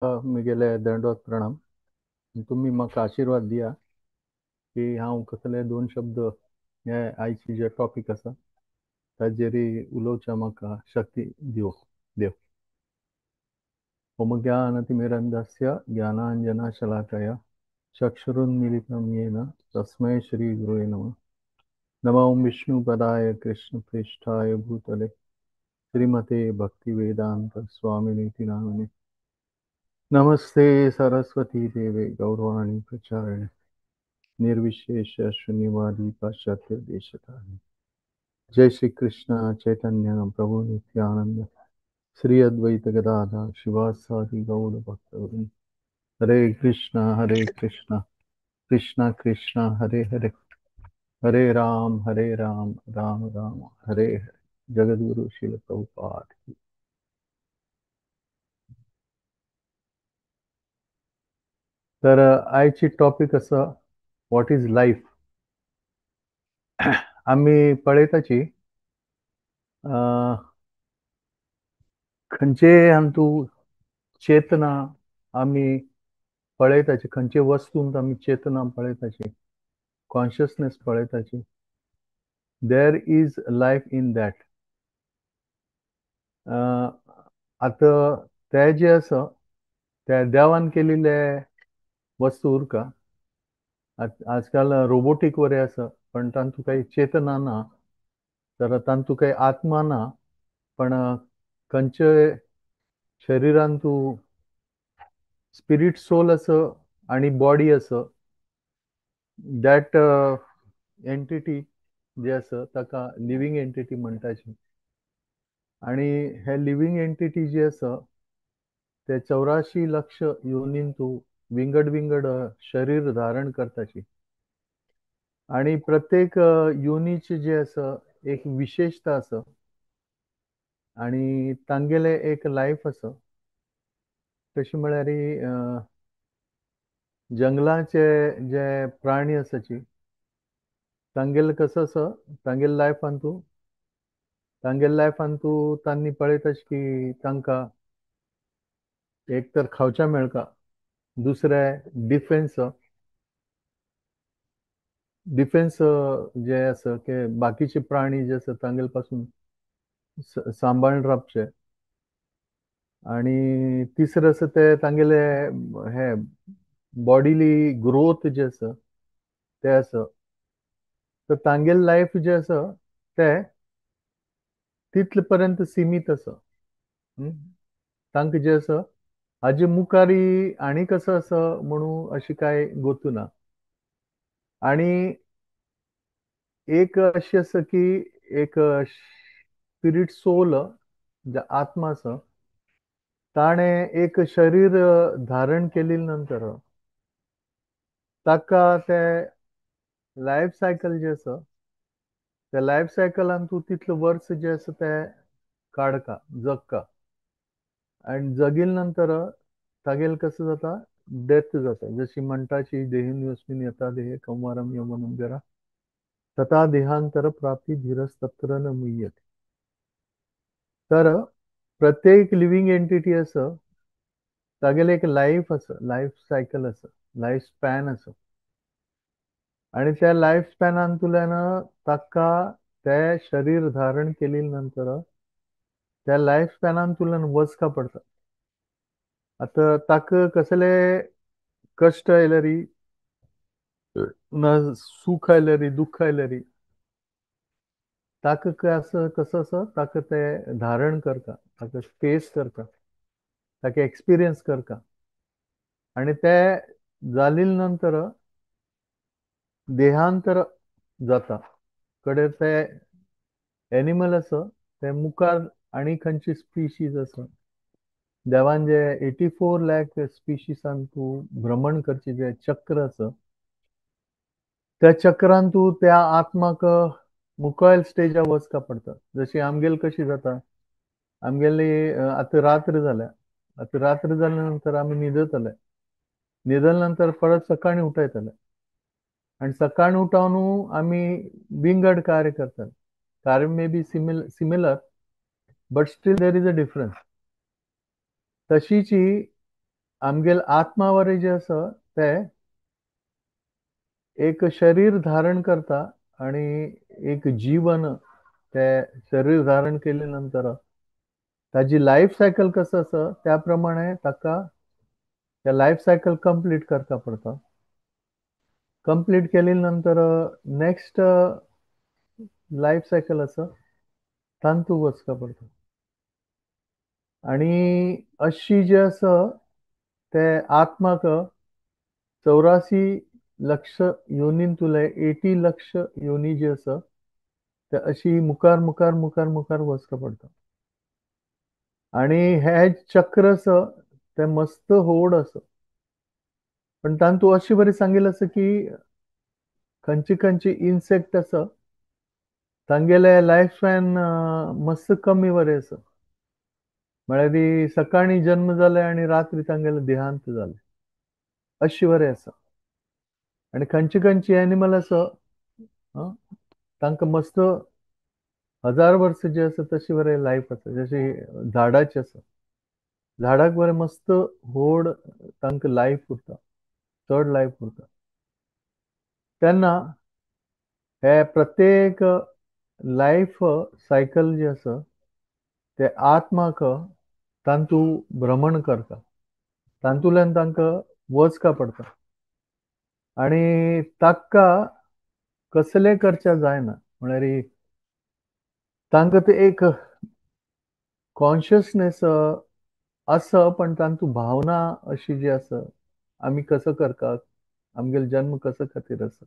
म्हगेले दंडवत प्रणाम. तुमी म्हाका आशिर्वाद दिया की हांव कसले दोन शब्द हे आयची जे टॉपीक आसा ताजेर उलोवच्या म्हाका शक्ती दिव देव. ओम ज्ञानतिमिरन्दस्य ज्ञानाञ्जनशलाकया चक्षुरुन्मीलितं येन तस्मै श्री गुरुवे नमः. नमो विष्णुपदाय कृष्णप्रेष्ठाय भूतले श्रीमते भक्तिवेदांत स्वामिनिति नामिने. नमस्ते सरस्वती देवे गौरवाणी प्रचारिणे निर्विशेष शून्यवादी पाश्चात्य देशतारिणे. जय श्री कृष्ण चैतन्य प्रभु नित्यानंद श्री अद्वैत गदाधर शिवासादि गौड़ भक्तवृंद. हरे कृष्ण कृष्ण कृष्ण हरे हरे, हरे राम राम राम हरे हरे. जगद्गुरु श्रील प्रभुपाद. तर आयची टॉपीक आसा what is life. आमी पळयताची खंयचे अंतू चेतना आमी पळयताची, खंयचे वस्तूंत आमी चेतना पळयताची, consciousness पळयताची, there is life in that. आतां ते जे आसा त्या देवान केलेले वस्तू उरका. आजकाल रोबोटीक वरी आसा, पण तांतू काही चेतना ना, तर तांतू काही आत्मा ना, पण खंयचे शरिरान तूं स्पिरीट सोल आसा आनी बॉडी आसा, that entity जे आसा ताका लिव्हींग एंटिटी म्हणटाची. आनी हे लिव्हींग एंटिटी जी आसा ते 84 लक्ष योनीन तूं विंगड विंगड शरीर धारण करताची. आनी प्रत्येक योनीचे जे आसा एक विशेषता आसा आनी तांगेले एक लायफ आसा. तशें म्हळ्यार जंगलाचे जे प्राणी आसाची तांगेले कसो आसा, तांगेले लायफान तूं तांणी पळयता की तांकां एक तर खावच्या मेळका, दुसरें डिफेन्स डिफेन्स जे आसा की बाकीचे प्राणी जे आसा तांगेले पासून सांबाळून रावचे, आनी तिसरें आसा ते तांगेले हे बॉडीली ग्रोथ जे आसा ते आसा. तर तांगेले लायफ जे आसा ते तितले पर्यंत सीमित आसा. तांकां जे आसा हाजे मुखारी आनी कसो आसा म्हणून अशी कांय गोतू ना. आनी एक अशी आसा की एक स्पिरीट सोल जे आत्मा आसा ताणें एक शरीर धारण केले नंतर ताका ते लायफ सायकल जे आसा त्या लायफ सायकलान तूं तितले वर्स जे आसा ते काडका जगका, आनी जगिल नंतर तागेले कसो जाता डेथ जाता. जशी म्हणटाची देहिन्योस्मिन यथा देहे कौमारम यौवनम जरा तथा देहांतर प्राप्ती धीरस तत्र न मुह्यते. तर प्रत्येक लिव्हींग एंटिटी आसा तागेले एक लायफ आसा, लायफ सायकल आसा, लायफ स्पॅन आसा, आनी त्या लायफ स्पॅनांतल्यान ताका ते शरीर धारण केले नंतर त्या लायफ स्पॅनांतल्यान वचका पडटा. आतां ताका कसले कश्ट आयल्यारी ना सुख आयल्यारी दुख्ख आयल्यारी ताका कसो आसा ताका ते धारण करता, ताका फेस करता, ताका एक्सपिरियन्स करता, आनी ते जाले नंतर देहांतर जाता. कडे ते एनिमल आसा ते मुखार आनी खंयची स्पिशीज आसा देवान जे 84 लाख स्पिशीसान तूं भ्रमण करचे जे चक्र आसा त्या चक्रान तूं त्या आत्माक मुखायल स्टेजा वचका पडटा. जशी आमगेले कशी जाता, आमगेली आतां रात्र जाल्या, आतां रात्र जाल्या नंतर आमी न्हिदतले, न्हिदले नंतर परत सकाळीं उठयतले, आनी सकाळीं उठोवन आमी विंगड कार्य करतले. कार्य may be similar but still there is a difference. तशीची आमगेल आत्मावरी जे आसा ते एक शरीर धारण करता आणि एक जीवन ते शरीर धारण केले नंतर ताजी लायफ सायकल कसं आसा त्या प्रमाणे ताका त्या लायफ सायकल कंप्लीट करता पडता. कंप्लीट केले नंतर नेक्स्ट लायफ सायकल आसा तांतू वचका पडता. आणि अशी जे आसा ते आत्माक 84 लक्ष योनींतुले 80 लक्ष योनी जे आसा ते अशी मुखार मुखार मुखार मुखार वचका पडता. आणि हे चक्र आसा ते मस्त होड आसा. पण तांतू अशी बरी सांगिल्लें आसा की खंयची खंयची इन्सेक्ट आसा तांगेले लायफ स्पॅन मस्त कमी बरें आसा. म्हळ्यार सकाळी जन्म जाले आनी रात्री तांगेले देहांत जाले अशी बरें आसा. आनी खंयची खंयची एनिमल आसा तांकां मस्त 1000 वर्स जे आसा तशी बरें लायफ आसा. जशी झाडाची आसा, झाडाक बरें मस्त व्हड तांकां लायफ उरता, चड लायफ उरता. तेन्ना हे प्रत्येक लायफ सायकल जे आसा ते आत्माक तांतू भ्रमण करता, तांतूल्यान तांकां वचका पडटा आनी ताका कसलें करच्या जायना. म्हळ्यार तांकां ते एक कॉन्शियसनेस आसा पण तांतू भावना अशी जी आसा आमी कसो करतात, आमगेलो जन्म कसो खातीर आसा,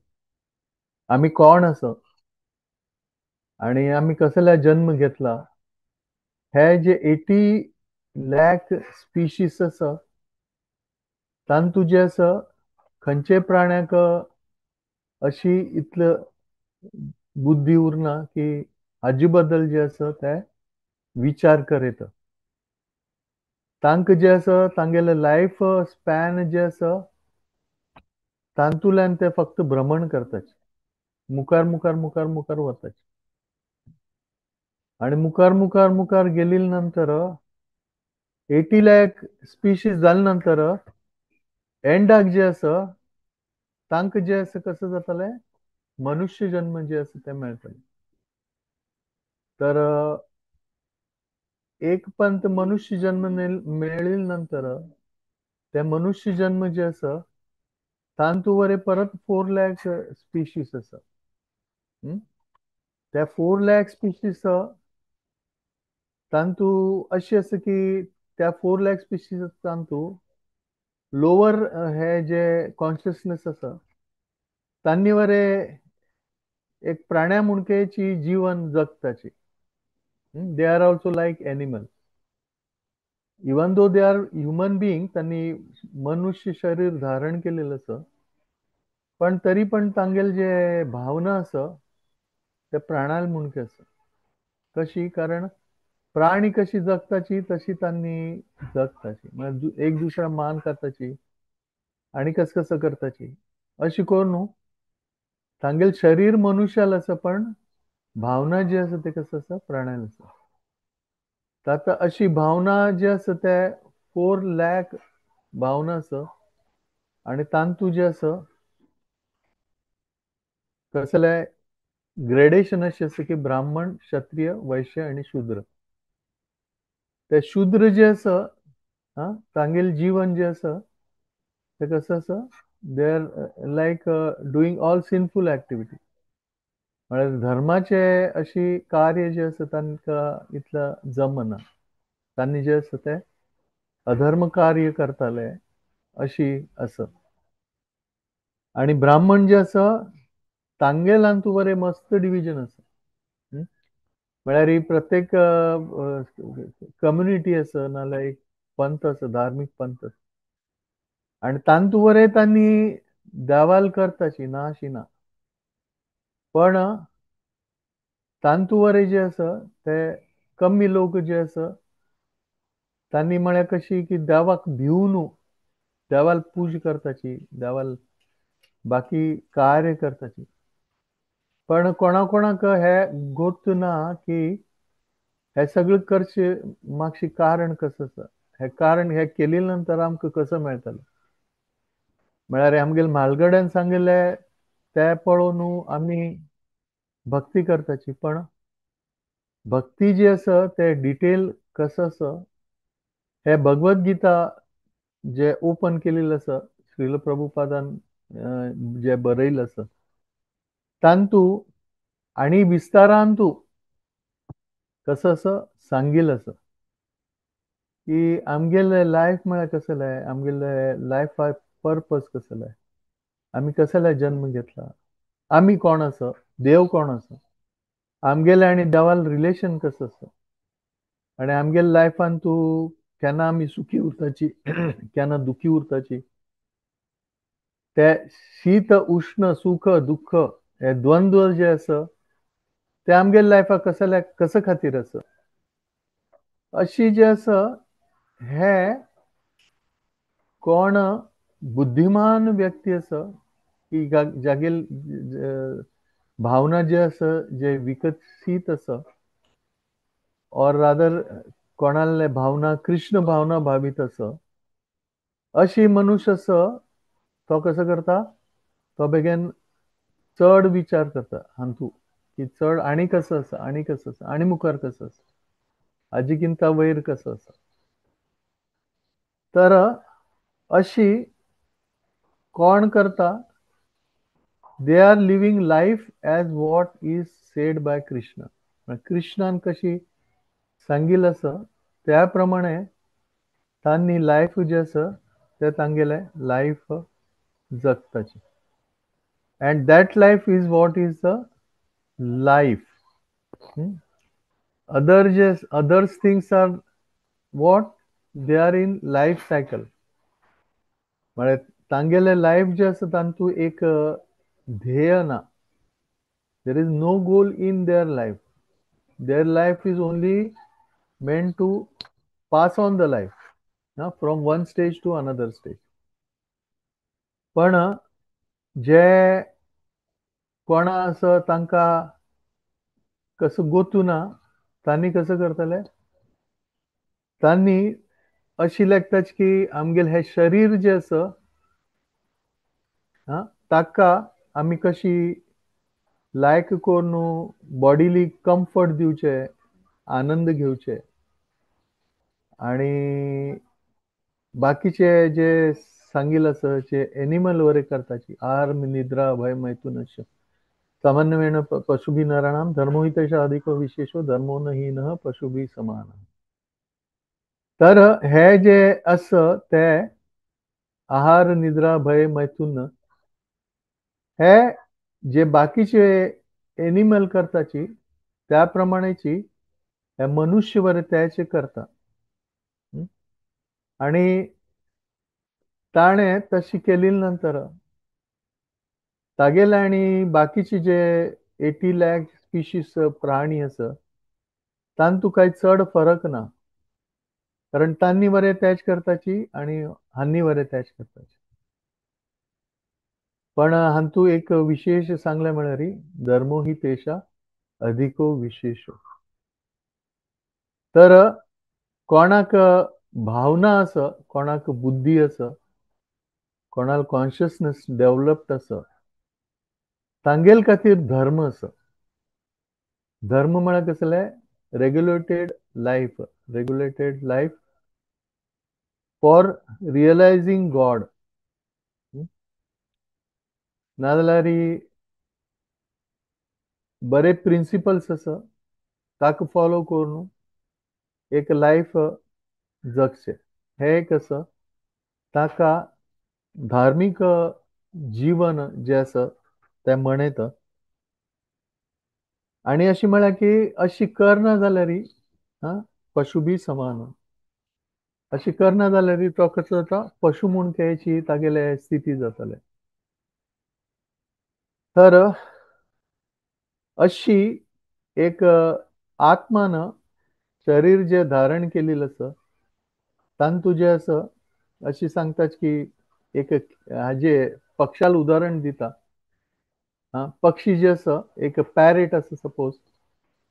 आमी कोण आसा आनी आमी कसल्या जन्म घेतला, हे जे 80 लाख स्पिशीस आसा तांतू जे आसा खंयचे प्राण्याक अशी इतले बुद्धी उरना की हाजे बद्दल जे आसा ते विचार करता. तांकां जे आसा तांगेले लायफ स्पॅन जे आसा तांतूल्यान ते फक्त भ्रमण करतात, मुखार मुखार मुखार मुखार वतात. आनी मुखार मुखार मुखार गेली नंतर 80 लाख स्पिशीज जाले नंतर एंडाक जे आसा तांकां जे आसा कसं जातलें मनुष्य जन्म जे आसा ते मेळटले. तर एक पंत मनुष्य जन्म मेळिल नंतर ते मनुष्य जन्म जे आसा तांतू वरे परत 4 लाख स्पिशीज आसा. त्या 4 लाख स्पिशीज तांतू अशी आसा की त्या 4 लाख स्पिशीज तांतू लोवर हे जे कॉन्शियसनेस आसा तांनी वरे एक प्राण्या मुणकेची जीवन जगताची. They are also like animal even though they are human being. त्यांनी मनुष्य शरीर धारण केलेलं आसा पण तरी पण तांगेल जे भावना आसा ते प्राण्याल मुणके आसा. कशी? कारण प्राणी कशी जगताची तशी त्यांनी जगताची, म्हणजे एक दुसरा मान करताची आणि कस कसं करताची अशी करून तांगेल शरीर मनुष्याला आसा पण भावना जी आसा ते कसं आसा प्राण्याला आसा. आतां अशी भावना जी आसा ते 4 लाख भावना आसा आनी तांतू जे आसा कसले ग्रेडेशन अशें आसा की ब्राह्मण, क्षत्रिय, वैश्य आनी शूद्र. ते शूद्र जे आसा तांगेल जीवन जे आसा ते कसं आसा they are like doing all sinful activity. म्हळ्यार धर्माचे अशी कार्य जे आसा तांकां इतलें जमना, तांणी जे आसा ते अधर्म कार्य करताले अशी आसा. आनी ब्राह्मण जे आसा तांगेलांतू बरें मस्त डिविजन आसा. म्हळ्यार प्रत्येक कम्युनिटी आसा नाल्यार एक पंथ आसा, धार्मीक पंथ आसा आनी तांतू बरें तांणी देवाल करताची ना अशी ना, पण तांतू वरे जे आसा ते कमी लोक जे आसा तांणी म्हळ्यार कशी की देवाक भिवन देवाल पूज करताची, देवाल बाकी कार्य करताची. पण कोणा कोणाक हे गोत ना की हे सगळें करचे मातशें कारण कसं आसा, हे कारण हे केले नंतर आमकां कसो मेळटलें. म्हळ्यार आमगेले म्हालगड्यान सांगिल्ले ते पळोवन आमी भक्ती करताची, पण भक्ती जी आसा ते डिटेल कसो आसा हे भगवद गीता जे ओपन केलेलं आसा श्रील प्रभुपादान जे बरयलें आसा तांतू आनी विस्तारान तूं कसो आसा सांगिल्लें आसा की आमगेले लायफ म्हळ्यार कसलें, आमगेले लायफा पर्पज कसलें, आमी कसले जन्म घेतला, आमी कोण आसा, देव कोण आसा, आमगेले आनी देवाल रिलेशन कसो आसा, आनी आमगेले लायफान तूं केन्ना आमी सुखी उरताची केन्ना दुखी उरताची, ते शीत उष्ण सुख दुःख हे द्वंद्व जे आसा ते आमगेले लायफाक कसले कसो खातीर आसा, अशी जे आसा हे कोण बुद्धिमान व्यक्ती आसा की जागेल भावना जे आसा जे विकसीत आसा ऑर रादर कोणाले भावना कृष्ण भावना भावीत आसा अशी मनुष्य आसा तो कसो करता, तो बेगीन चड विचार करता हांतू की चड आनी कसो आसा आनी कसो आसा आनी मुखार कसो आसा हाजी किंता वयर कसो आसा. तर अशी कोण करता, they are living life as what is said by Krishna. कृष्णान कशी सांगिल्लें आसा त्या प्रमाणे तांणी लायफ जे आसा ते तांगेले life जगताचे. And that life is what is the life. Others things are what they are in life cycle. म्हळ्यार तांगेले लायफ जे आसा तांतू एक ध्येय ना, there is no goal in their life. Their life is only meant to pass on the life from one stage to another stage. पण जे कोणा आसा तांकां कसो गोतू ना तांणी कसो करतले, तांणी अशी लेखताच की आमगेले हे शरीर जे आसा ताका आमी कशी लायक करून बॉडीली कम्फर्ट दिवचे, आनंद घेवचे आनी बाकीचे जे सांगिल्लें आसा जे एनिमल वरे करताची आर्म निद्रा भय मैथुन अशें सामान्येन पशुभी नराणाम धर्मो हि तेषा अधिको विशेषो धर्मो न हीनः पशुभी समान. तर हे जे आसा ते आहार निद्रा भय मैथुन हे जे बाकीचे एनिमल करताची त्या प्रमाणेची हे मनुष्य बरे त्याचे करता. आनी ताणें तशी केली नंतर तागेले आनी बाकीचे जे 80 लाख स्पिशीज प्राणी आसा तांतू कांय चड फरक ना, कारण तांनी बरे त्याच करताची आनी हांनी बरे त्याच करताची. पण हांतू एक विशेष सांगलें म्हळ्यार धर्मो हि तेषा अधिको विशेषो. तर कोणाक भावना आसा, कोणाक बुद्धी आसा, कोणाक कॉन्शियसनेस डेव्हलप्ड आसा तांगेल खातीर धर्म आसा. धर्म म्हळ्यार कसलें, regulated life, regulated life for realising God. नाजाल्यार बरे प्रिंसिपल्स आसा ताका फॉलो करून एक लायफ जगचें हे एक आसा. ताका धार्मीक जीवन जें आसा तें म्हणयता. आनी अशें म्हळ्यार की अशी करना जाल्यार पशु बी समान, अशी करना जाल्यार तो कसो जाता पशु म्हूण तेची तागेले स्थिती जातले. तर अशी एक आत्मान शरीर जे धारण केलेलं आसा तांतू जे आसा अशी सांगतात की एक हाजे पक्षाल उदाहरण दिता. पक्षी जे आसा एक पॅरेट आसा, सपोज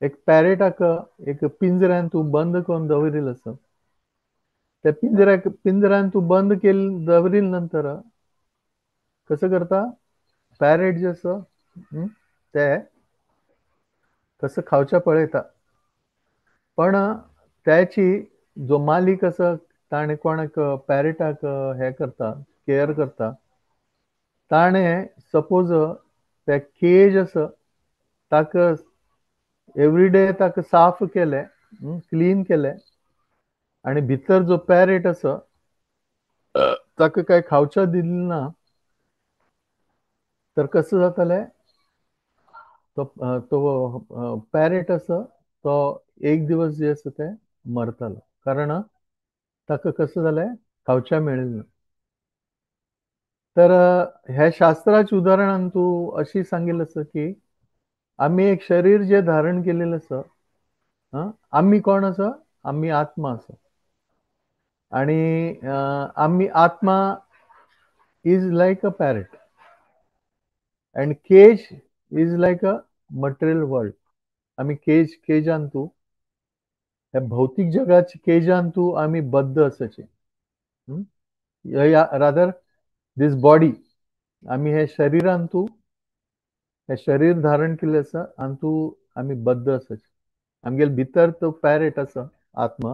एक पॅरेटाक एक पिंजऱ्यान तूं बंद करून दवरिल्लो आसा त्या पिंजऱ्यान तूं बंद केल दवरील नंतर कसं करता, पॅरेट जे आसा ते कसं खावच्या पळयता, पण त्याची जो मालीक आसा ताणें कोणाक पॅरेटाक हे करता, केअर करता, ताणें सपोज ते केज आसा ताका एवरीडे ताका साफ केलें, क्लीन केलें आनी भितर जो पॅरेट आसा ताका काय खावच्या दिलें ना तर कसं जातलें, तो तो पॅरेट आसा तो एक दिवस जे आसा ते मरतालो, कारण ताका कसं जालें, खावच्या मेळिल्लें ना. तर ह्या शास्त्राच्या उदाहरणान तूं अशी सांगिल्लें आसा की आमी एक शरीर जे धारण केलेलें आसा, आमी कोण आसा, आमी आत्मा आसा आनी आमी आत्मा is like a parrot and cage is like a material world. आमी केजान तूं ह्या भौतीक जगाच्या केजान तूं आमी बद्ध आसाचे, रादर दीस बॉडी, आमी हे शरीरान तूं हे शरीर धारण केल्लें आसा आनी तूं आमी बद्ध आसाचे. आमगेले भितर तो पॅरेट आसा आत्मा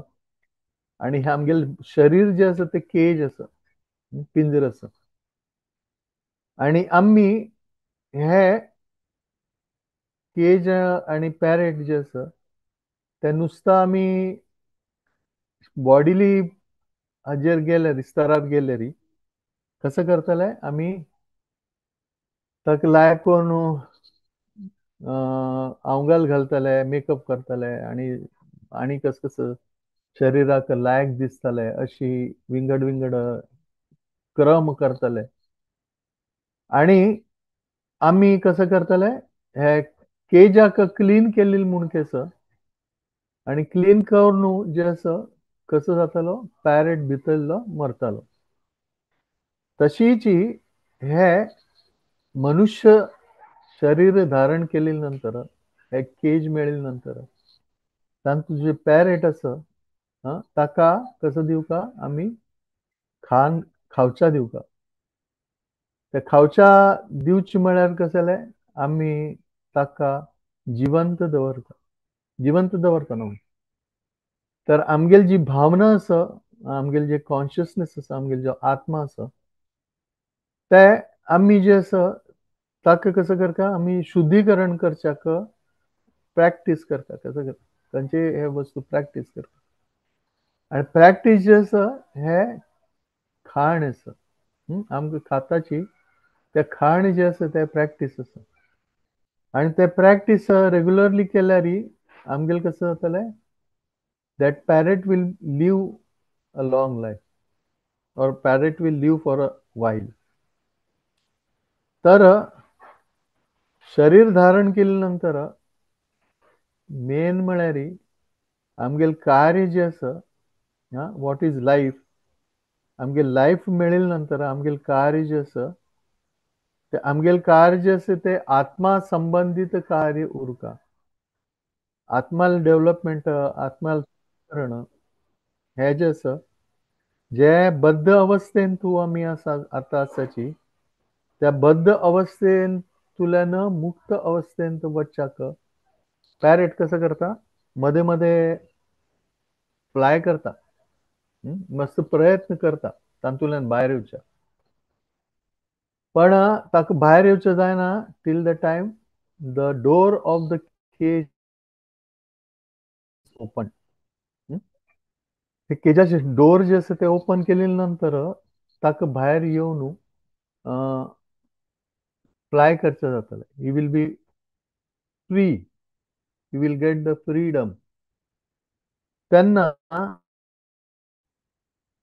आनी हे आमगेले शरीर जे आसा ते केज आसा, पिंजर आसा आनी आमी हे केज आनी पॅरेट जे आसा ते नुस्ता आमी बॉडीली हाजेर गेले, स्तरार गेले री कसं करतले आमी ताका लायक करून आंवगाल घालतले, मेकअप करतले आनी आनी कस कसं शरीराक लायक दिसतले अशी विंगड विंगड क्रम करतले आनी आमी कसं करतले हे केजाक क्लीन केल्ली म्हूण केस आनी क्लीन करून जे आसा कसो जातालो, पॅरेट भितरलो मरतालो. तशीच हे मनुष्य शरीर धारण केले नंतर हे केज मेळिल्ले नंतर तांतूं जे पॅरेट आसा ताका कसो दिवका आमी खान खावच्या दिवका. ते खावच्या दिवचे म्हळ्यार कसं जालें, आमी ताका जिवंत दवरता, जिवंत दवरता न्हू. तर आमगेली जी भावना आसा, आमगेली जे कॉन्शियसनेस आसा, आमगेली जो आत्मा आसा ते आमी जे आसा ताका कसं करता आमी शुद्धीकरण करच्याक प्रॅक्टीस करता, कसं करता तांचे हे वस्तू प्रॅक्टीस करता आनी प्रॅक्टीस जे आसा हे खाण आसा, आमकां खाताची ते खाण जे आसा ते प्रॅक्टीस आसा आनी ते प्रॅक्टीस रेगुलरली केल्यार आमगेलें कसं जातलें, that parrot will live a long life or parrot will live for a while. तर शरीर धारण केले नंतर मेन म्हळ्यार आमगेलें कार्य जे आसा, what is life, आमगेलें लायफ मेळिल्ले नंतर आमगेलें कार्य जे आसा ते आमगेलें कार्य जे आसा ते आत्मा संबंदीत कार्य उरका. आत्माल डेव्हलपमेंट, आत्माल करण हे जे आसा जे बद्ध अवस्थेन तूं आमी आसा आतां आसाची त्या बद्ध अवस्थेंतल्यान मुक्त अवस्थेंत वचच्याक पॅरेट कसं करता, मध्ये मध्ये फ्लाय करता, मस्त प्रयत्न करता तातूंतल्यान भायर येवच्या, पण ताका भायर येवचें जायना till the time the door of the cage open. ते केजाचे डोर जे आसा ते ओपन केले नंतर ताका भायर येवन फ्लाय करचें जातलें. He will be free, he will get the freedom. तेन्ना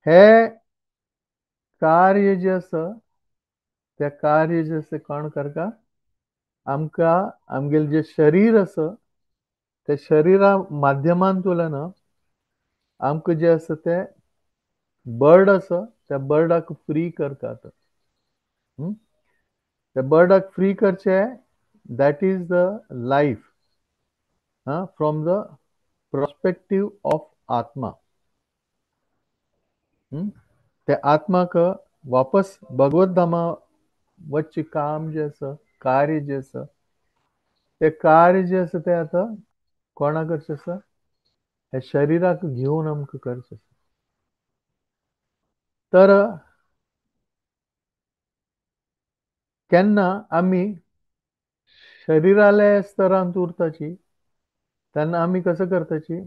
हे कार्य जे आसा त्या कार्य जे आसा कोण करता, आमकां आमगेलें जे शरीर आसा त्या शरीरा माध्यमांतल्यान आमकां जे आसा ते बर्ड आसा त्या बर्डाक फ्री करतात. त्या बर्डाक फ्री करचे, that is the life from the perspective of आत्मा. ते आत्माक वापस भगवत धामा वच्चें काम जें आसा, कार्य जें आसा, तें कार्य जें आसा तें आतां कोणा करचें आसा, हे शरिराक घेवन आमकां करचें आसा. तर केन्ना आमी शरिराले स्तरांत उरताची तेन्ना आमी कसो करताची,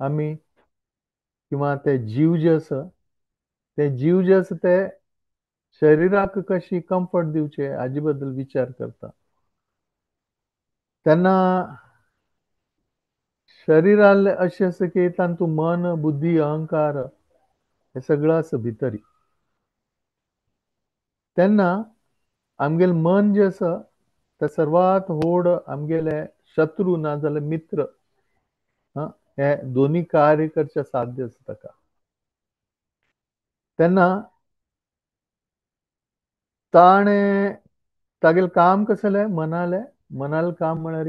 आमी किंवा ते जीव जे आसा ते जीव जे आसा ते शरिराक कशी कम्फर्ट दिवचे हाजे बद्दल विचार करता. तेन्ना शरिराले अशें आसा की तांतू मन, बुद्धी, अहंकार हे सगळं आसा भितरी. तेन्ना आमगेलें मन जें आसा ते सर्वात व्हड आमगेले शत्रू ना जाल्यार मित्र, हे दोनी कार्य करचें साध्य आसा ताका. तेन्ना ताणें तागेलें काम कसलें, मनालें, मनालें काम म्हळ्यार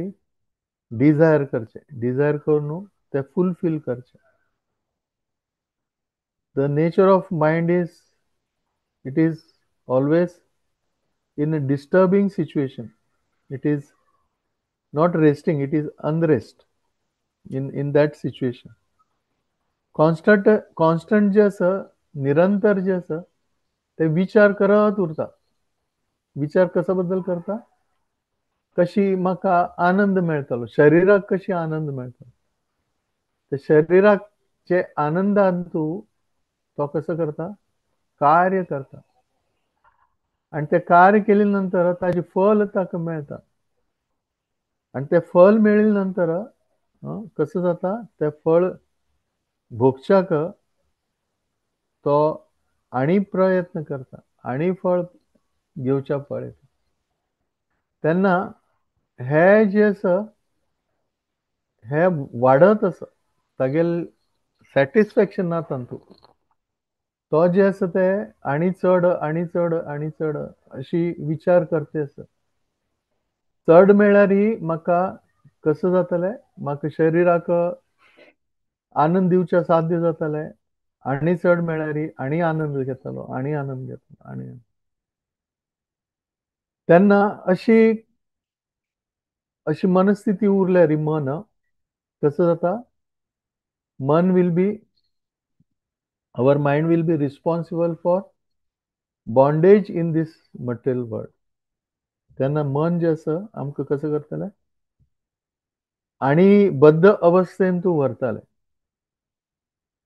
डिजायर करचें, डिजायर करून तें फुलफील करचें. The nature of mind is it is always in a disturbing situation. It is not resting, it is unrest in that situation. Constant constant जे आसा, निरंतर जे आसा ते विचार करत उरता. विचार कसो बद्दल करता, कशी म्हाका आनंद मेळटलो, शरिराक कशी आनंद मेळटलो, ते शरिराक जे आनंदान तूं तो कसो करता, कार्य करता. आनी ते कार्य केले नंतर ताजे फल ताका मेळटा. आनी ते फल मेळ्ळे नंतर कसो जाता, ते फळ भोगच्याक तो आनी प्रयत्न करता आनी फळ घेवच्या पळयता. तेन्ना हे जे आसा हे वाडत आसा, तागेलें सॅटिस्फॅक्शन ना तातूंत. तो जे आसा ते आनी चड आनी चड आनी चड अशी विचार करते आसा. चड मेळ्ळ्यार म्हाका कसो जातलें, म्हाका शरिराक आनंद दिवचे साध्य जातलें, आनी चड मेळ्ळ्यार आनी आनंद घेतलो, आनी आनंद घेतलो, आनी तेन्ना अशी अशी मनस्थिती उरल्यार मन कसो जाता, मन will be, our mind will be responsible for bondage in this material world. तेन्ना मन जें आसा आमकां कसो करतलें आनी बद्ध अवस्थेन तूं व्हरतलें.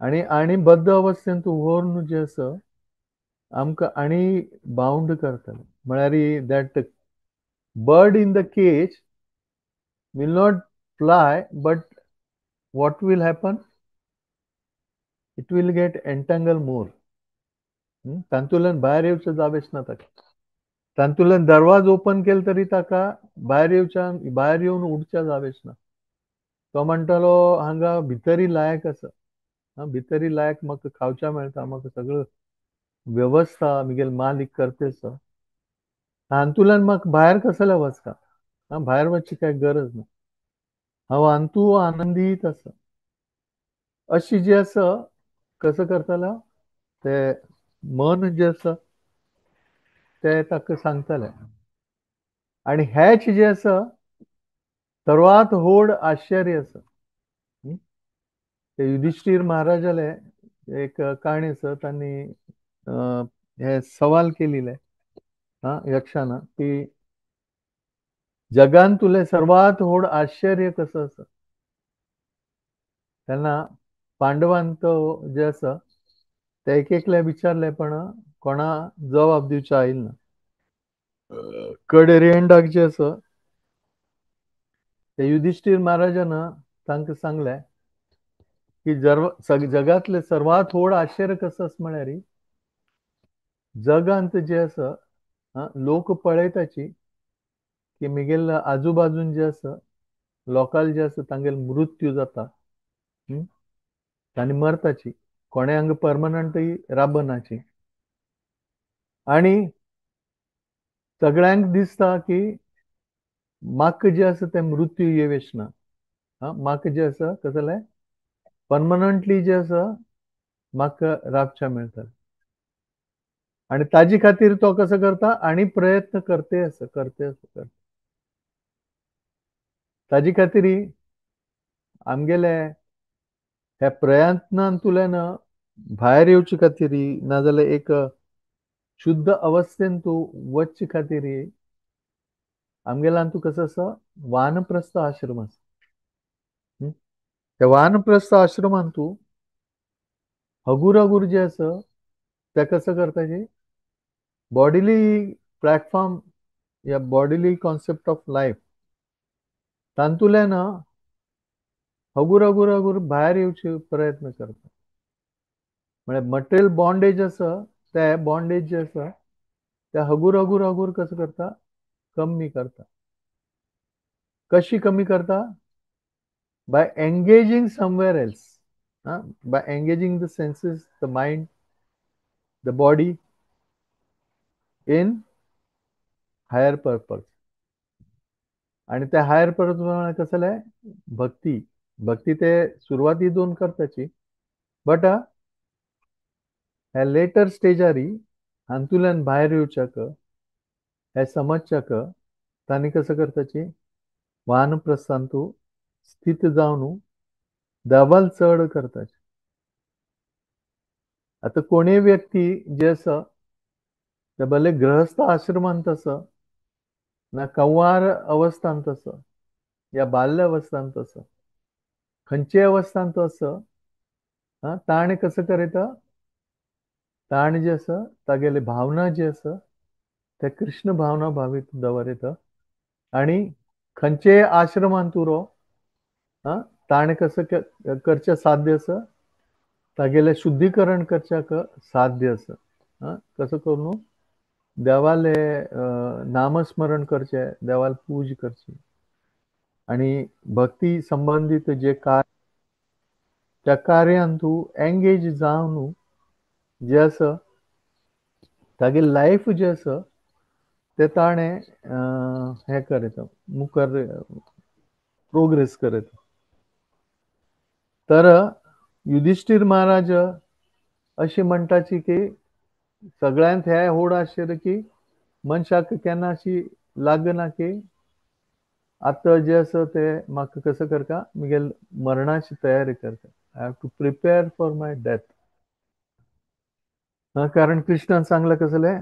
आनी आनी बद्ध अवस्थेन तूं व्हरून जें आसा आमकां आनी बाउंड करतलें. म्हळ्यार that bird in the cage will not fly, but what will happen, it will get entangle more. तातूंतल्यान भायर येवचें जावेच ना ताका. तातूंतल्यान दरवाज ओपन केलो तरी ताका भायर येवच्या, भायर येवन उडच्या जावेच ना. तो म्हणटालो हांगा भितरी लायक आसा, भितरी लायक म्हाका खावच्या मेळटा, म्हाका सगळं वेवस्था म्हगेले मालीक करते आसा, हातूंतल्यान म्हाका भायर कसले वचका, भायर वचची काय गरज ना, हांव हातूंत आनंदीत आसा. अशी जी आसा कसो करतलो ते मन जे आसा ते ताका सांगतले. आनी हेच जे आसा सर्वात व्हड आश्चर्य आसा. ते युधिष्ठिर महाराजाले एक काणी आसा, तांणी हे सवाल केलेले यक्षान की जगान तुले सर्वात व्हड आश्चर्य कसो आसा. तेन्ना पांडवान तो जे आसा ते एक एकले विचारले पण कोणा जबाब दिवचो आयल ना. कडेर एंडाक जे आसा ते युधिष्ठिर महाराजान तांकां सांगलें की जगांतले सर्वात व्हड आश्चर्य कसो आसा म्हळ्यार जगांत जे आसा लोक पळयताची की म्हगेले आजूबाजून जे आसा लोकांक जे आसा तांगेलो मृत्यू जाता आनी मरताची, कोणे हांगा परमनंटय राबनाची. आनी सगळ्यांक दिसता की म्हाका जें आसा तें मृत्यू येवेच ना, म्हाका जें आसा कसलें परमनंटली जें आसा म्हाका राबच्या मेळटलें. आनी ताजे खातीर तो कसो करता आनी प्रयत्न करते आसा, करते आसा, करता. ताजे खातीर आमगेले ह्या प्रयत्नांतल्यान भायर येवचे खातीर, नाजाल्यार एक शुद्ध अवस्थेन तूं वचचे खातीर आमगेल्यान तूं कसो आसा वानप्रस्थ आश्रम आसा. त्या वानप्रस्थ आश्रमान तूं हगूर हगूर जे आसा ते कसो करता जी बॉडिली प्लॅटफॉर्म या बॉडिली कॉन्सेप्ट ऑफ लायफ तातूंतल्यान हगूर हगूर हगूर भायर येवचे प्रयत्न करता. म्हळ्यार मटेरियल बॉन्डेज आसा ते बॉन्डेज जे आसा ते हगूर हगूर हगूर कसो करता कमी करता. कशी कमी करता? By engaging somewhere else, by engaging the senses, the mind, the body in higher purpose. आणि त्या हायर पर्पज कसले? भक्ती. भक्ती ते सुरवाती दोन करताची, बट ह्या लेटर स्टेजारी हातूंतल्यान भायर येवच्याक हे समजच्याक तांणी कसो करताची वानप्रस्थांतू स्थित जावन दबाल चड करताची. आतां कोणूय व्यक्ती जे आसा ते भले गृहस्थ आश्रमांत आसा ना कौवार अवस्थांत आसा या बाल्य अवस्थांत आसा, खंयचे अवस्थांत आसा, ताणें कसो करता, ताणें जे आसा तागेली भावना जी आसा ते कृष्ण भावना भावीत दवरता. आनी खंयचे आश्रमांत उरो ताणें कसो करचें साध्य आसा, तागेलें शुद्धीकरण करच्याक साध्य आसा. कसो करून देवाले नामस्मरण करचें, देवाल पूज करची आनी भक्ती संबंदीत जे कार्य त्या कार्यान तूं एंगेज जावन जे आसा तागे लायफ जे आसा ते ताणें हें करता, मुखार प्रोग्रेस करता. तर युधिष्ठिर महाराज अशी म्हणटाची की सगळ्यांत हे होड आशिल्लें की मनशाक केन्ना अशी लागना की आतां जे आसा ते म्हाका कसो करता म्हगेले मरणाची तयारी करता. I have to prepare for my death. कारण कृष्णान सांगलां कसलें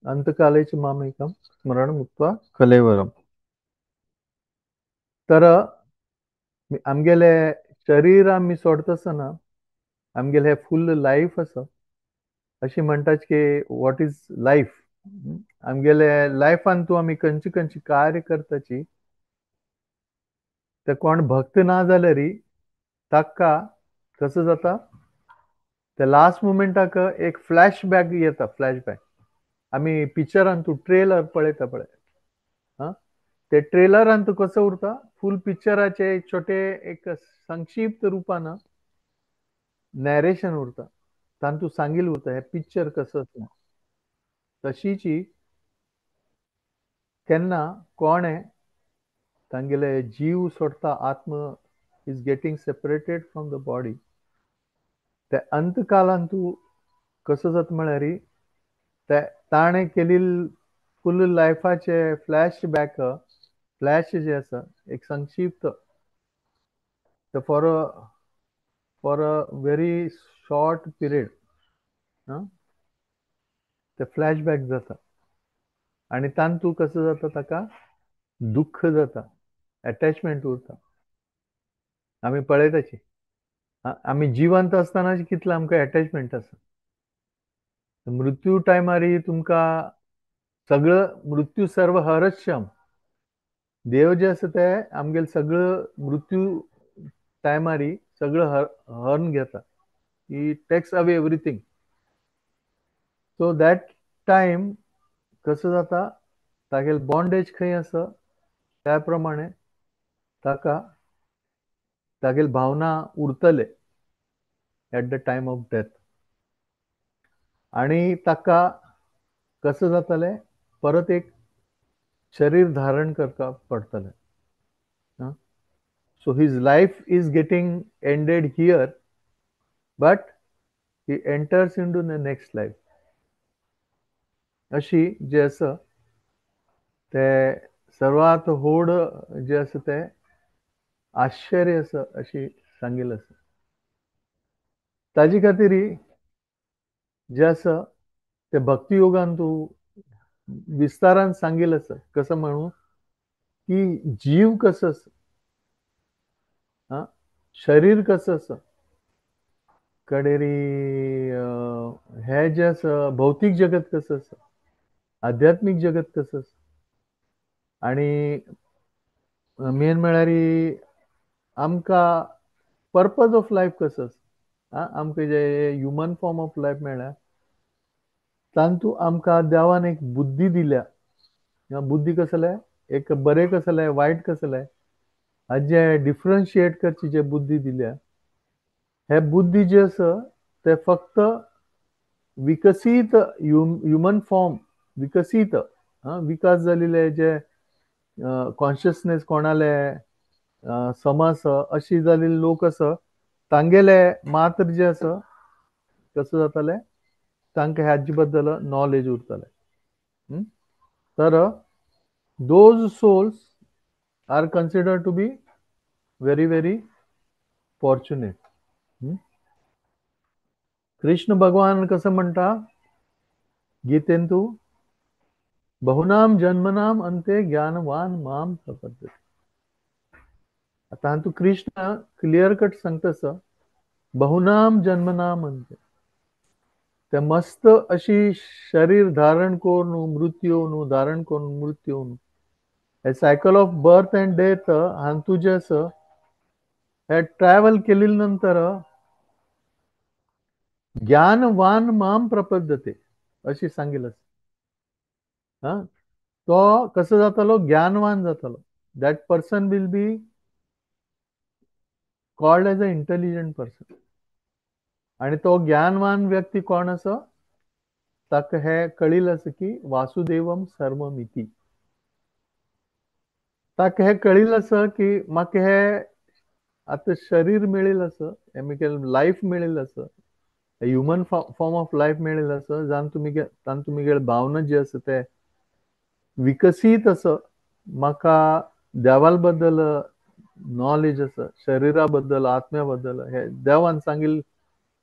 अंतकालेच मामेकम स्मरण मुक्त्वा कलेवरम. तर आमगेले शरीर आमी सोडता आसतना आमगेले फूल लायफ आसा अशी म्हणटात की what is life. आमगेले लायफान तूं आमी खंयचे खंयचे कार्य करताची ते कोण भक्त ना जाल्यार ताका कसो जाता ते लास्ट मुमेंटाक एक फ्लॅशबॅक येता. फ्लॅशबॅक आमी पिक्चरान तूं ट्रेलर पळयता पळय, ते ट्रेलरान तूं कसो उरता फूल पिक्चराचे छोटे एक संक्षिप्त रुपान नॅरेशन उरता, तातूंत सांगिल्लें उरता हें पिक्चर कसो आसा. तशीची केन्ना कोणें तांगेले जीव सोडता, आत्म is getting separated from the body, ते अंतकालान तूं कसो जाता म्हळ्यार ते ताणें केल्ली फूल लायफाचे फ्लॅशबॅक फ्लॅश जे आसा एक संक्षिप्त for a very short period ते फ्लॅशबॅक जाता आनी तातूंत कसो जाता ताका दुख्ख जाता, एटॅचमेंट उरता. आमी पळयताची आमी जिवंत आसतना कितलें आमकां एटॅचमेंट आसा. मृत्यू टायमार तुमकां सगळं मृत्यू सर्व हरश्यम देव जे आसा ते आमगेले सगळं मृत्यू टायमार सगळं हरण घेता. He takes away everything. So that time कसो जाता तागेले बॉन्डेज खंय आसा त्या प्रमाणे ताका तागेले भावना उरतले at the time of death. आनी ताका कसो जातले परत एक शरीर धारण करता पडटलें. So his life is getting ended here, but He enters into the next life. अशी जे आसा ते सर्वात व्हड जे आसा ते आश्चर्य आसा अशी सांगील आसा. ताजे खातीर जे आसा ते भक्ती योगान तूं विस्तारान सांगील आसा. कसो म्हणू की जीव कसो आसा, शरीर कसो आसा, कडेरी हे जे आसा भौतीक जगत कसो आसा, आध्यात्मीक जगत कसो आसा, आनी मेन म्हळ्यार आमकां पर्पज ऑफ लायफ कसो आसा. आमकां जे ह्युमन फॉर्म ऑफ लायफ मेळ्ळ्या तातूंत आमकां देवान एक बुद्धी दिल्या. बुद्धी कसले, एक बरें कसलें वायट कसलें हाजे डिफरन्शिएट करची जे बुद्धी दिल्या, हे बुद्धी जे आसा ते फक्त विकसीत ह्युमन फॉर्म विकसीत विकास जाल्ले जे कॉन्शियसनेस कोणाले सम आसा अशी जाल्ले लोक आसा तांगेले मात्र जे आसा कसो जाताले तांकां हाजे बद्दल नॉलेज उरताले. तर those souls are considered to be very very fortunate. Krishna भगवान कसं म्हणता गीतेंतु, बहुनाम जन्मनाम अंते ज्ञानवान माम प्रपद्यते. आता हातूंत कृष्ण क्लियर कट सांगता बहुनाम जन्मनाम अंते, ते मस्त अशी शरीर धारण करून मृत्यू न्हू, धारण करून मृत्यू न्हू, हे cycle of birth and death हातूंत जे आसा हे ट्रॅव्हल केले नंतर ज्ञानवान माम प्रपद्यते अशी सांगील आसा. तो कसो जातालो, ज्ञानवान जातालो. That person will be called as a intelligent person. आणि तो ज्ञानवान व्यक्ती कोण आसा ताका हे कळील आसा की वासुदेवम सर्वमिती. ताका हे कळील आसा की म्हाका हे आतां शरीर मेळिल्लें आसा, हे लायफ मेळिल्लें आसा, ह्युमन फॉर्म ऑफ लायफ मेळिल्लें आसा, जावन तातूंत तुमगेले भावना जे आसा ते विकसीत आसा, म्हाका देवाल बद्दल नॉलेज आसा, शरीरा बद्दल आत्म्या बद्दल हे देवान सांगिल्लें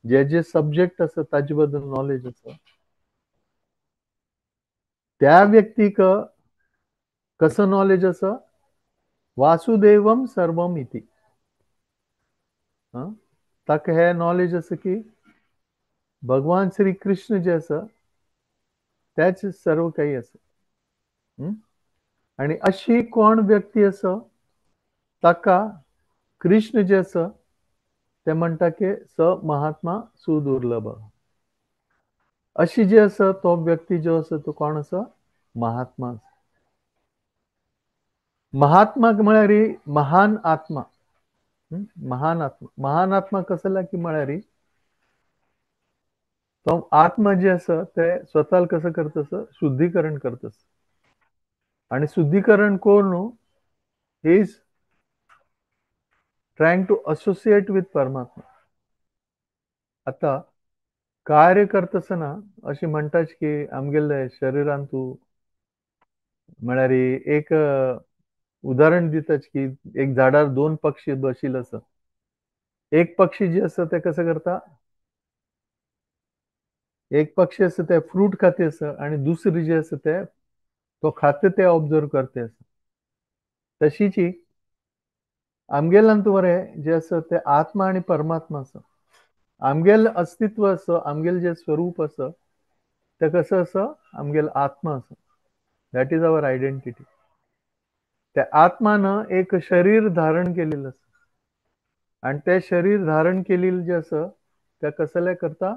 जे जे सब्जेक्ट आसा ताजे बद्दल नॉलेज आसा. त्या व्यक्तीक कसो नॉलेज आसा, वासुदेवम सर्वम इति. ताका हे नॉलेज आसा की भगवान श्री कृष्ण जे आसा त्याच सर्व काही आसा. आनी अशी कोण व्यक्ती आसा ताका कृष्ण जे आसा ते म्हणटा की स महात्मा सुदुर्लभ. अशी जे आसा तो व्यक्ती जो आसा तो कोण आसा, महात्मा आसा. महात्मा म्हळ्यार महान आत्मा. महान आत्मा, महान आत्मा कसला की म्हळ्यार तो आत्मा जे आसा ते स्वताल कसं करतस, शुद्धीकरण करतस. आणि शुद्धीकरण करून he is trying to associate with परमात्मा. आता कार्य करतासना अशी म्हणटाच की आमगेले शरीरान तूं म्हळ्यार एक उदाहरण दिताच की एक झाडार दोन पक्षी बशिल्ले आसा. एक पक्षी जे आसा ते कसं करता, एक पक्षी आसा ते फ्रूट खाते आसा आनी दुसरी जे आसा ते तो खाते ते ऑब्जर्व करते आसा. तशीची आमगेल्यान बरें जे आसा ते आत्मा आनी परमात्मा आसा. आमगेल अस्तित्व आसा, आमगेल जे स्वरूप आसा ते कसं आसा, आमगेल आत्मा आसा. That is our identity. त्या आत्मान एक शरीर धारण केलेलं आसा आनी ते शरीर धारण केलेलं जे आसा ते कसले करता,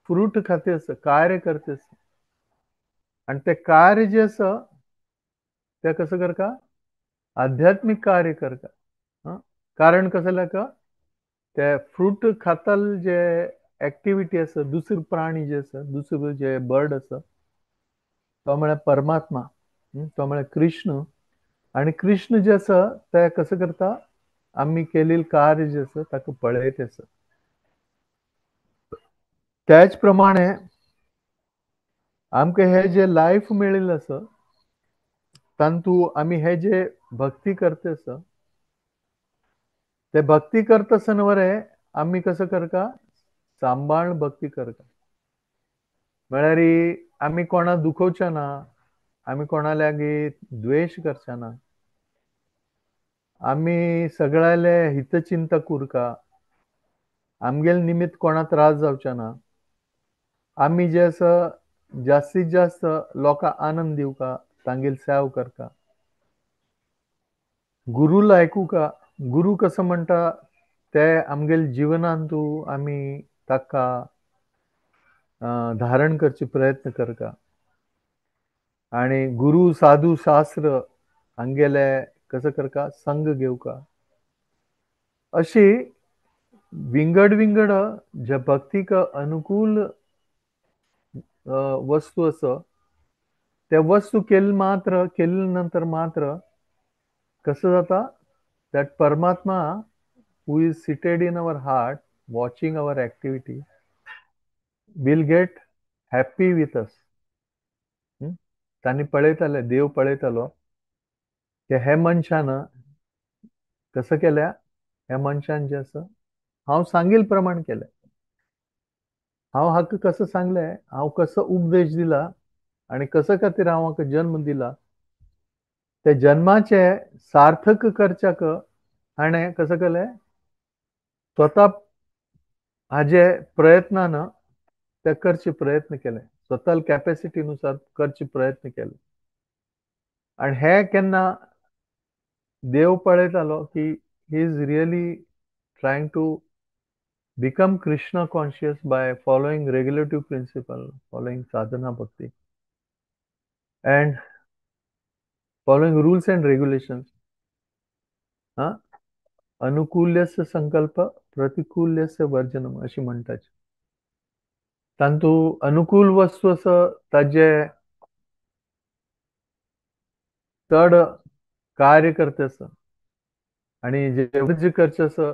फ्रूट खाते आसा, कार्य करते आसा. आनी ते कार्य जे आसा ते कसं करता, आध्यात्मिक कार्य करता. कारण कसले का, ते फ्रूट खाताल जे एक्टिविटी आसा, दुसरे प्राणी जे आसा, दुसरे जे बर्ड आसा तो म्हळ्यार परमात्मा, तो म्हळ्यार कृष्ण. आनी कृष्ण जे आसा ते कसं करता, आमी केलेले कार्य जे आसा ताका पळयत आसा. त्याच प्रमाणे आमकां हे जे लायफ मेळिल्लें आसा तांतू आमी हे जे भक्ती करता आसा ते भक्ती करता आसतना वरे आमी कसो करता, सांबाळ भक्ती करता. म्हळ्यार आमी कोणा दुखोवचे ना, आमी कोणा लागीं द्वेश करचे ना, आमी सगळ्याले हितचिंतक उरका, आमगेले निमित्त कोणा त्रास जावचे ना, आमी जे आसा जास्तीत जास्त लोकांक आनंद दिवका, तांगेल सेव करता, गुरूला आयकुका, गुरू कसो म्हणटा ते आमगेले जिवनांतू आमी ताका धारण करचे प्रयत्न करता. आनी गुरू साधू शास्त्र हांगेले कसो करता, संग घेवका. अशी विंगड विंगड जे भक्तीक अनुकूल वस्तू आसा त्या वस्तू केले मात्र, केले नंतर मात्र कसं जाता, that परमात्मा who is seated in our heart watching our activity will get happy with us. तांणी पळयताले, देव पळयतालो की हे मनशान कसं केल्या, ह्या मनशान जें आसा हांव सांगील प्रमाण केलें, हांव हाका कसं सांगलें, हांव कसो उपदेश दिला आनी कसो खातीर हांव हाका जन्म दिला, ते जन्माचे सार्थक करच्याक हाणें कसं केलें, स्वता हाजे प्रयत्नान ते करचे प्रयत्न केले, स्वता कॅपेसिटीनुसार करचे प्रयत्न केले. आनी हे केन्ना देव पळयतालो की he is really trying to become Krishna conscious by following regulative principle, following sadhana bhakti and following rules and regulations. अनुकूल्यस्य संकल्प प्रतिकूल्यस्य वर्जनम अशी म्हणटात. तांतू अनुकूल वस्तू आसा ताजे चड कार्य करते आसा आनी जे वर्ज्य करचें आसा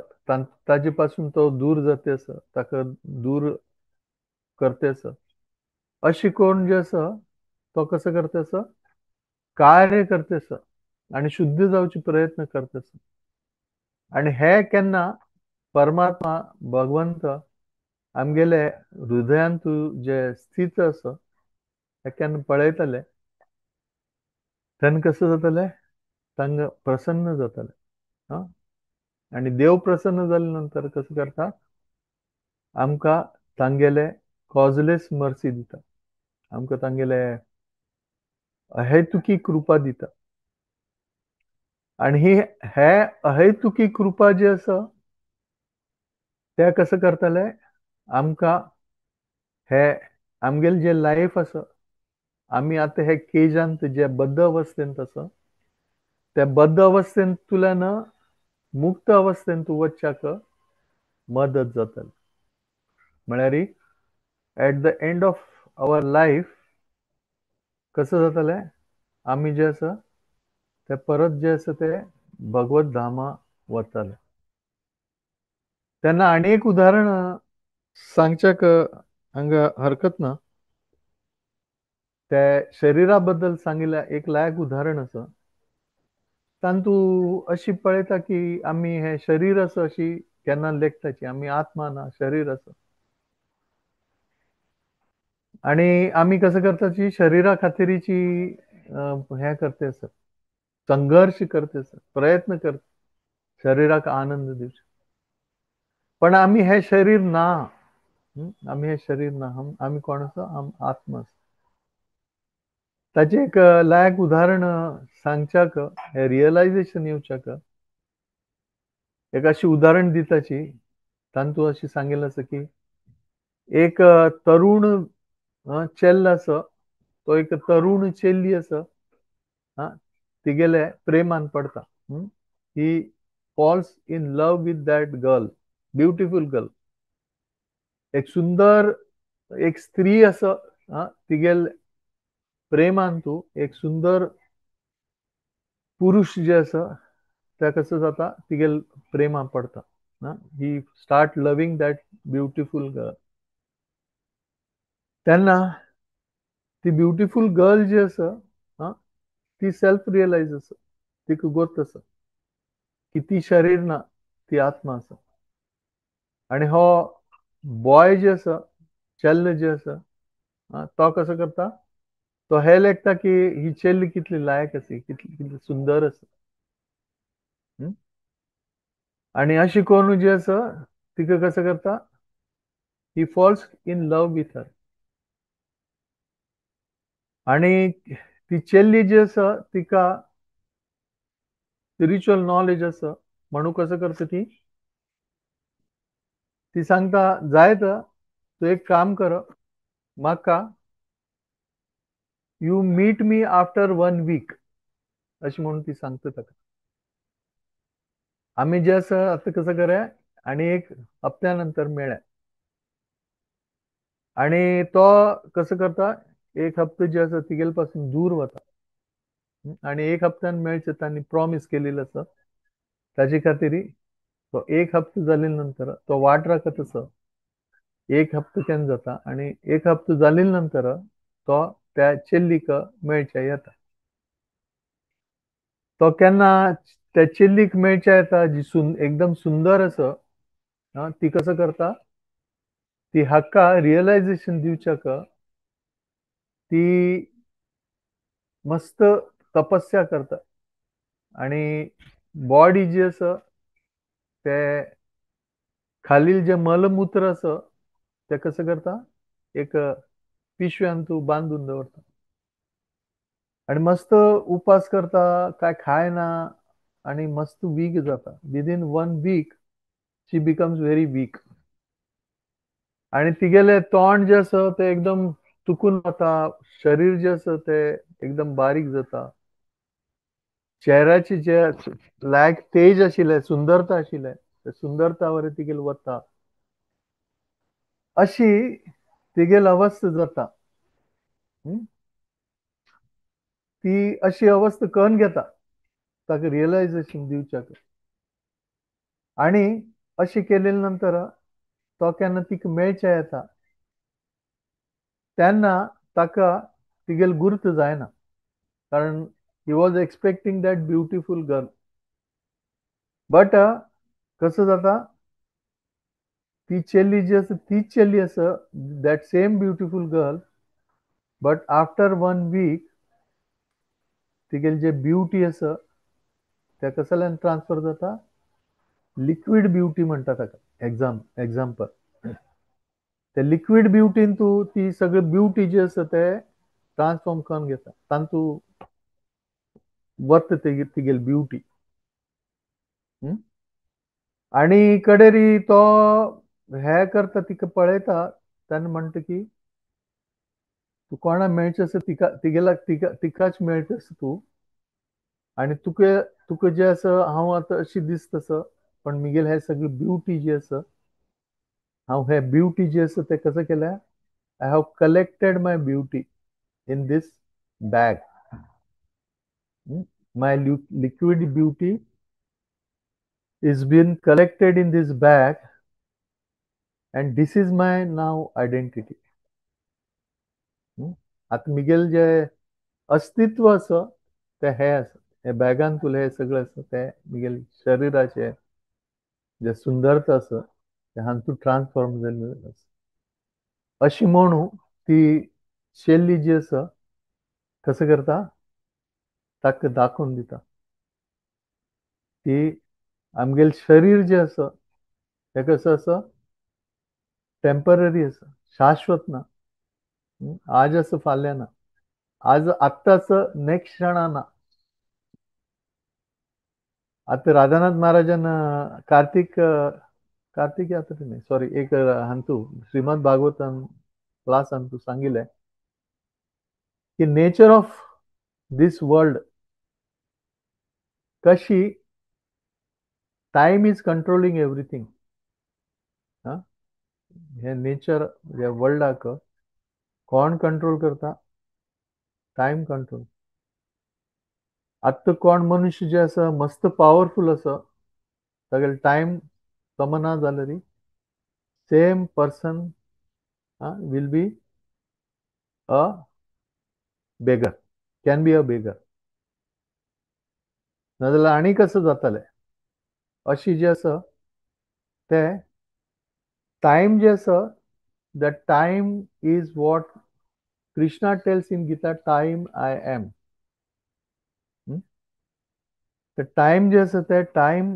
ताजे पासून तो दूर जाते आसा, ताका दूर करते आसा. अशी कोण जे आसा तो कसो करता आसा, कार्य करते आसा आनी शुद्ध जावचे प्रयत्न करता आसा. आनी हे केन्ना परमात्मा भगवंत आमगेले हृदयांतू जे स्थित आसा हे केन्ना पळयतले तेन्ना कसं जातलें, तांकां प्रसन्न जातलें. आनी देव प्रसन्न जाले नंतर कसं करता, आमकां तांगेले कॉजलेस मर्सी दिता, आमकां तांगेले अहेतुकी कृपा दिता. आनी ही हे अहेतुकी कृपा जी आसा ते कसं करतले, आमकां हे आमगेले जे लायफ आसा, आमी आतां हे केजांत जे बद्ध अवस्थेंत आसा त्या बद्ध अवस्थेंतल्यान मुक्त अवस्थेंत वचच्याक मदत जातली. म्हळ्यार at the end of our life कसं जातलें, आमी जे आसा ते परत जे आसा ते भगवत धामा वतले. तेन्ना आनी एक उदाहरण सांगच्याक हांगा हरकत ना. ते शरीरा बद्दल सांगिल्लें एक लायक उदाहरण आसा. तांतू अशी पळयता की आमी हे शरीर आसा अशी केन्ना लेखताची, आमी आत्मा ना, शरीर आसा. आनी आमी कसं करताची शरीरा खातीरीची हें करते आसा, संघर्श करते आसा, प्रयत्न करता शरीराक आनंद दिवचो. पण आमी हे शरीर ना, आमी हे शरीर ना, आमी कोण आसा, आम आत्मा आसा. ताचें एक लायक उदाहरण सांगच्याक, हे रियलायजेशन येवच्याक एक अशी उदाहरण दिताची. तांतू अशी सांगिल्लें आसा की एक तरुण चेल्ल आसा, तो एक तरुण चेल्ली आसा, तिगेले प्रेमान पडता. He falls in love with that girl, beautiful girl. एक सुंदर एक स्त्री आसा, तिगेले प्रेमान तूं एक सुंदर पुरुष जे आसा त्या कसं जाता, तिगेले प्रेमान पडता. He start loving that beautiful girl. तेन्ना ती ब्युटिफूल गर्ल जी आसा, ती सेल्फ रियलायज आसा, तिका गोत आसा की ती शरीर ना, ती आत्मा आसा. आनी हो बॉय जे आसा, चेल्ल जे आसा, तो कसो करता, तो हे लेखता की ही चेल्ली कितली लायक आसा, कितली कितली सुंदर आसा. आनी अशी करून जी आसा तिका कसो करता, he falls in love with her. आनी ती चेल्ली जी आसा तिका स्पिरिच्युअल नॉलेज आसा म्हणून कसो करता, ती ती सांगता जायत तूं एक काम कर, म्हाका you meet me after 1 week अशें म्हणून ती सांगता ताका. आमी जे आसा आतां कसं करूया आनी एक हप्त्या नंतर मेळ्या. आनी तो कसो करता, एक हप्तो जे आसा तिगेले पासून दूर वता आनी एक हप्त्यान मेळचें तांणी प्रॉमीस केलेलें आसा. ताजे खातीर तो एक हप्तो जाले नंतर तो वाट राखत आसा, एक हप्तो केन्ना जाता आनी एक हप्तो जाले नंतर तो त्या चेल्लीक मेळच्या येता. तो केन्ना त्या चेल्लीक मेळच्या येता जी एकदम सुंदर आसा, ती कसो करता, ती हाका रियलायजेशन दिवच्याक ती मस्त तपस्या करता आनी बॉडी जी आसा ते खालील जे मलमूत्र आसा ते कसं करता, एक पिशव्यान तूं बांदून दवरता आनी मस्त उपास करता, काय खायना आनी मस्त वीक जाता. Within 1 week she becomes very weak आनी तिगेलें तोंड जें आसा तें एकदम तुकून वता, शरीर जें आसा तें एकदम बारीक जाता, चेहऱ्याची जे लायक तेज आशिल्लें, सुंदरता आशिल्लें, ते सुंदरता वरी तिगेल वता, अशी तिगेल अवस्था जाता. ती अशी अवस्था करून घेता ताका रियलायजेशन दिवच्याक. आनी अशी केले नंतर तो केन्ना तिका मेळच्या येता तेन्ना ताका तिगेल गुर्त जायना, कारण he was expecting that beautiful girl. But कसं जाता, ती चेल्ली जी आसा तीच चेल्ली आसा, that same beautiful girl, but after 1 week तिगेली जे ब्युटी आसा त्या कसल्यान ट्रान्सफर जाता, लिक्वीड ब्युटी म्हणटा ताका. एग्जाम्पल, ते लिक्वीड ब्युटीन तूं ती सगळी ब्युटी जी आसा ते ट्रान्सफॉर्म करून घेता, तांतू वत तिगेली ब्युटी. आनी कडेरी तो हे करता, तिका पळयता तेन्ना म्हणटा की तूं कोणा मेळचें आसा तिका, तिगेला तिकाच मेळटा आसा तूं, आनी तुका तुका जें आसा हांव आतां अशी दिसता आसा, पण मिगेल हे सगळी ब्युटी जी आसा, हांव हे ब्युटी जी आसा तें कसं केल्या, I have collected my beauty in this bag, my liquid beauty is been collected in this bag and this is my now identity. आतां मिगेल जे अस्तित्व आसा तें हें आसा, हे बॅगान तुलें हें सगळें आसा तें मिगेल शरिराचें जे सुंदरता आसा तें हातूंत ट्रान्सफॉर्म जाल्लें आसा. अशी म्हणून ती शेल्ली जी आसा कसं करता, ताका दाखोवन दिता की आमगेलें शरीर जें आसा तें कसं आसा, टेम्पररी आसा, शाश्वत ना, आज आसा फाल्यां ना, आज आत्तां आसा नेक्स्ट क्षणा ना. आतां राधानाथ महाराजान कार्तीक कार्तीक यात्रा न्ही, सॉरी, एक हांतू श्रीमद भागवतान क्लास हांतू सांगिल्लें की नेचर ऑफ this world कशी टायम is controlling everything. हे नेचर ह्या वर्ल्डाक कोण कंट्रोल करता, टायम कंट्रोल. आतां कोण मनुष्य जे आसा मस्त पावरफूल आसा, तागेलो टायम जमना जाल्यार same person will be a beggar, can be a beggar. नाजाल्यार आनी कसो जातलें अशी जे आसा ते टायम जे आसा, the time is what Krishna tells in Gita, time I am. ते टायम जे आसा ते टायम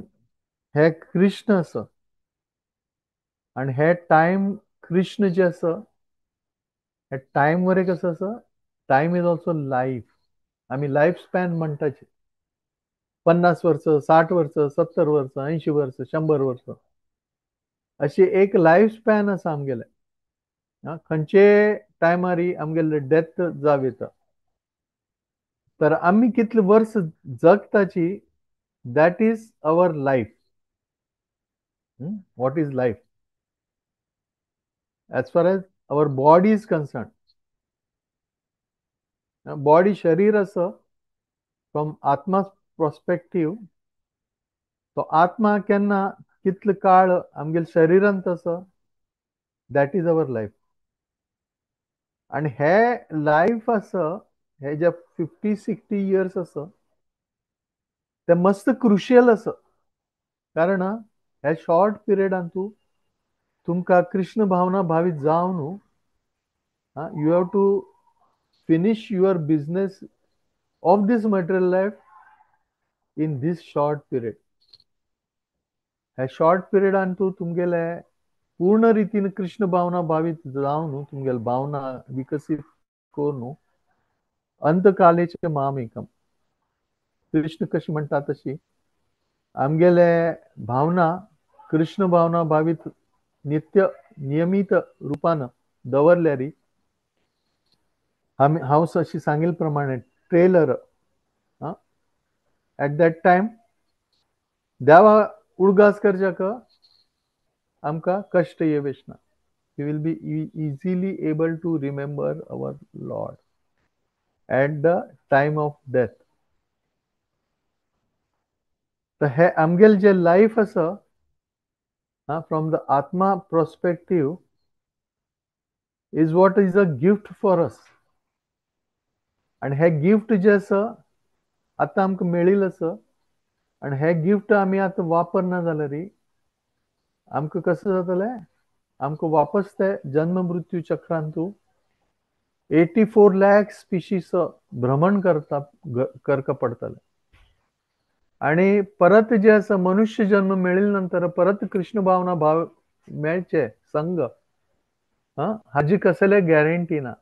हे कृष्ण आसा आनी हे टायम कृष्ण जे आसा हे टायम वरे कसो आसा, टायम is also life. आमी लायफ स्पॅन म्हणटाचे 50 वर्सां, 60 वर्सां, 70 वर्सां, 80 वर्सां, 100 वर्सां, अशी एक लायफ स्पॅन आसा आमगेले. खंयचे टायमारी आमगेले डेथ जावं येता. तर आमी कितले वर्स जगताची, that is our life. What is life as far as our body is concern? Body शरीर आसा, फ्रॉम आत्मा पर्स्पेक्टीव तो आत्मा केन्ना कितलो काळ आमगेले शरिरांत आसा, that is our life. आनी हे लायफ आसा, हे जे 50-60 इयर्स आसा ते मस्त क्रुशियल आसा. कारण हे शॉर्ट पिरियडान तूं तुमकां कृष्ण भावना भावीत जावन you have to finish your business of this material life in this short period. ह्या शॉर्ट पिरियडान तूं तुमगेले पूर्ण रितीन कृष्ण भावना भावीत जावन तुमगेले भावना विकसीत करून अंतकालेचे मामेकम, कृष्ण कशी म्हणटा तशी आमगेले भावना कृष्ण भावना भावीत नित्य नियमीत रुपान दवरल्यारी, आमी हांव अशी सांगिल्ले प्रमाणे ट्रेलर एट that time देवा उडगास करच्याक आमकां कश्ट येवेश ना. We will be easily able to remember our lord at the time of death. तर हे आमगेले जे लायफ आसा from the atma perspective is what is a gift for us. आनी हे गिफ्ट जे आसा आतां आमकां मेळिल्लें आसा आनी हे गिफ्ट आमी आतां वापरना जाल्यार आमकां कसो जातलें, आमकां वापस ते जन्म मृत्यू चक्रांतू 84 लाख स्पिशीस भ्रमण करता करका पडटलें. आनी परत जे आसा मनुष्य जन्म मेळिल्ले नंतर परत कृष्ण भावना भाव मेळचे संग हाजी कसले गॅरंटी ना,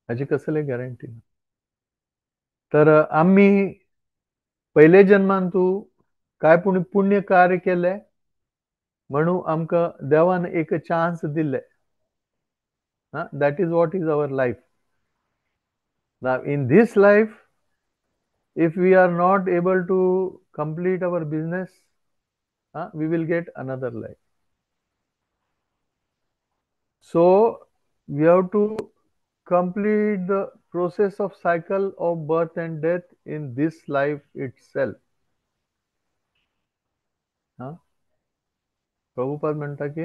हाजी कसले गॅरंटी ना. तर आमी पयले जन्मान तूं काय पूण पुण्य कार्य केले म्हणून आमकां देवान एक चान्स दिले. That is what is our life. Now in this life if we are not able to complete our business, we will get another life. So we have to complete the process of cycle of birth and death in this life itself. Prabhupada म्हणटा की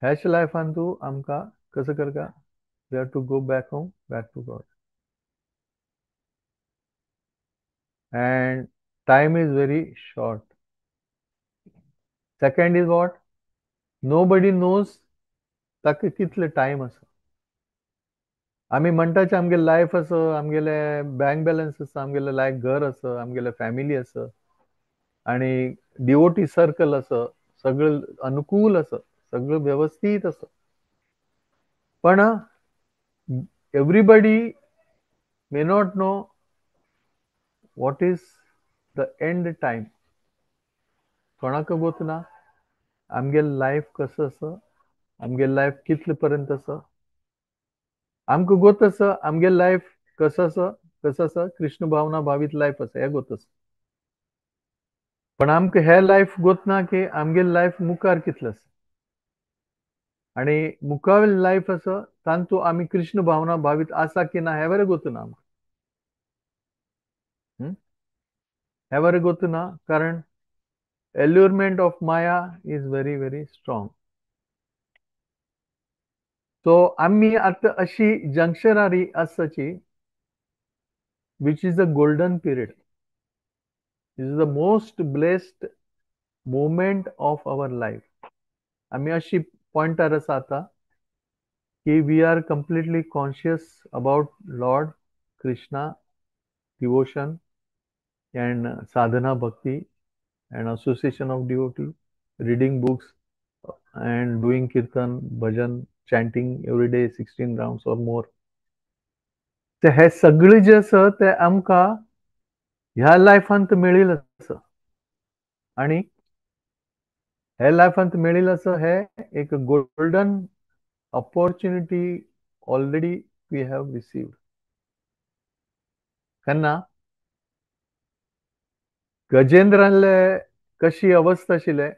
ह्याच लायफान तूं आमकां कसो करता, we have to go back home, back to God. And time is very short. Second is what? Nobody knows ताका कितले टायम आसा. आमी म्हणटाचे आमगेले लायफ आसा, आमगेले बँक बॅलन्स आसा, आमगेले लायक घर आसा, आमगेले फॅमिली आसा आनी डिवोटी सर्कल आसा, सगळें अनुकूल आसा, सगळें वेवस्थीत आसा. पण everybody may not know what is the end time. कोणाक गोत ना आमगेले लायफ कसो आसा, आमगेले लायफ कितले पर्यंत आसा. आमकां गोत आसा आमगेले लायफ कसो आसा, कसो आसा कृष्ण भावना भावीत लायफ आसा हें गोत आसा. पण आमकां हे लायफ गोत ना की आमगेले लायफ मुखार कितलें आसा आनी मुखावेलें लायफ आसा तातूंत आमी कृष्ण भावना भावीत आसा की ना हें बरें गोत ना आमकां, हें बरें गोत ना. कारण allurement of maya is very very strong. So आमी आतां अशी जंक्शनारी आसाची which is a golden period. Is the most blessed moment of our life. आमी अशी पॉयंटार आसा आतां की we are completely conscious about Lord Krishna, devotion and sadhana bhakti and association of devotee, reading books and doing kirtan, bhajan, chanting every day 16 rounds or more. ते हे सगळे जे आसा ते आमकां ह्या लायफांत मेळिल्लें आसा आनी हे लायफांत मेळिल्लें आसा हे एक golden opportunity already we have received. केन्ना गजेंद्रानले कशी अवस्था आशिल्ले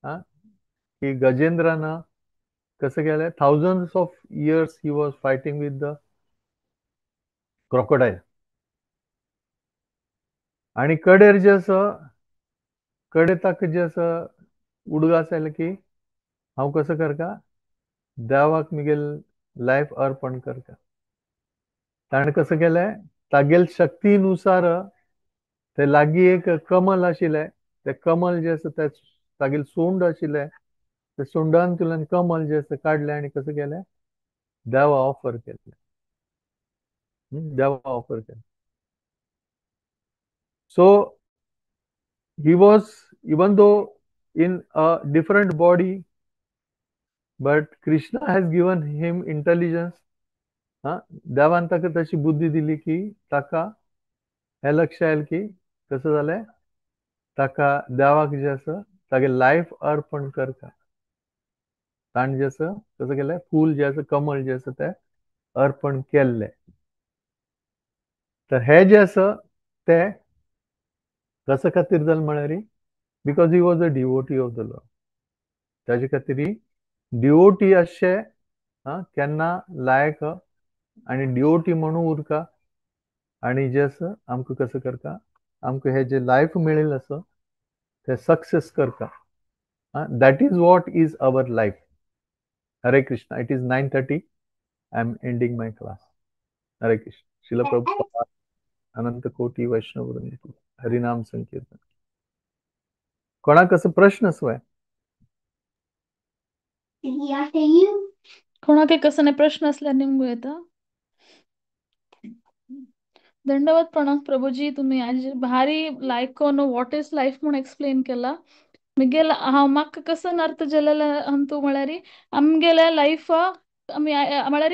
की गजेंद्रान कसं केलें, thousands of years he was fighting with the crocodile. आनी कडेर जे आसा कडे ताका जे आसा उडगास आयले की हांव कसो करता, देवाक मिगेल लायफ अर्पण करता. ताणें कसं केलें, तागेल शक्तीनुसार ते लागीं एक कमल आशिल्लें, ते कमल जे आसा ते तागेल सोंड आशिल्लें, ते सोंडांतल्यान कमल जे आसा काडलें आनी कसं केलें, देवा ऑफर केलें. देवा ऑफर केलें. So he was, even though in a different body, but Krishna has given him intelligence. देवान ताका तशी बुद्धी दिली की ताका हे लक्ष आयलें की कसं जालें, ताका देवाक जे आसा तागे लायफ अर्पण करता. ताणें जे आसा कसं केलें, फूल जे आसा कमल जे आसा तें अर्पण केल्लें. तर हे जे आसा तें कसो खातीर जालें म्हळ्यार, because he was a devotee of the Lord. ताजे खातीर डिवोटी अशें केन्ना लायक आनी डिवोटी म्हणून उरका आनी जे आसा आमकां कसो करता, आमकां हे जे लायफ मेळिल्लें आसा ते सक्सेस करता. That is what is our life. Hare Krishna. It is 9:30. I am ending my class. Hare Krishna. Srila Prabhupada, Anant Koti Vaishnava वृंद, हरिनाम संकीर्तन. कोणाक असो प्रश्न आसो? कोणाक कसो नाही प्रश्न असल्यार निमगो येता. दंडवत प्रणाम प्रभुजी, तुम्ही आज भारी लायक what is life म्हणून एक्सप्लेन केला. मिगेल हांव म्हाका कसो अर्थ जालेलो अंतू म्हळ्यार आमगेल्या लायफ आमी म्हळ्यार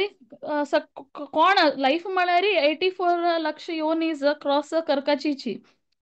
कोण लायफ म्हळ्यार 84 लक्ष योनीज क्रॉस करकाचीची.